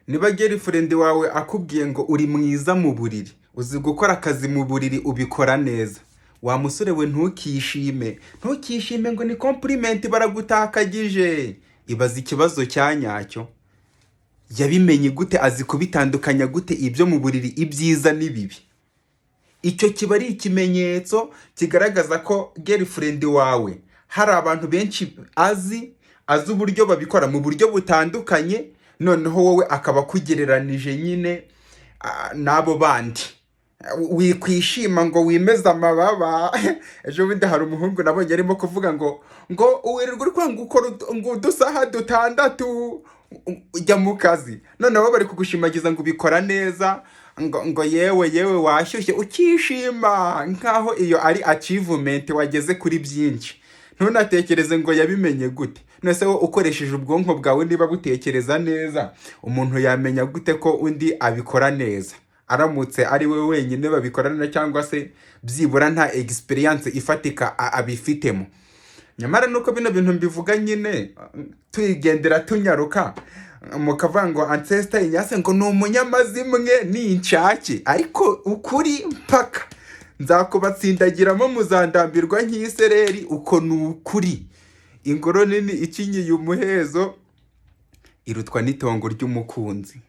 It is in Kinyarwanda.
Niba girlfriend wawe akubwiye ngo uri mwiza mu buriri, uzi gukora akazi mu buriri, ubikora neza, wa musore we, ntukishime, ntukishime ngo ni compliment baragutakagije. Ibaza ikibazo cya nyacyo: yabimenye gute? Azi kubitandukanya gute, ibyo mu buriri, ibyiza n'ibibi? Icyo kiba ari ikimenyetso kigaragaza ko girlfriend wawe hari abantu benshi azi uburyo babikora mu buryo butandukanye, noneho wowe akaba akugereranije nyine n'abo bandi. Wikwishima ngo wimeze amababa. Ejo bundi hari umuhungu nabonye arimo kuvuga ngo wirirwa uri kwanga ukora ngo udusaha 6 ujya mu kazi, noneho bari kugushimagiza ngo ubikora neza, ngo yewe yewe washyushye, ukishima nkaho iyo ari achievement, wageze kuri byinshi. Ntunatekereze ngo yabimenye gute. None wowe ukoresheje ubwonko bwawe, niba butekereza neza, umuntu yamenya gute ko undi abikora neza, aramutse ari we wenyine babikorana, cyangwa se byibura nta experience ifatika abifitemo? Nyamara nuko bino bintu mbivuga nyine tuyigendera tunyaruka, mukavuga ngo ancestor Inyase ngo ni umunyamazimwe, ni inshake. Ariko ukuri mpaka nzakubatsindagiramo, muzandambirwa nk'isereri. Uko ni ukuri. Ingoro nini ikinyiye umuhezo irutwa n'itongo ry'umukunzi.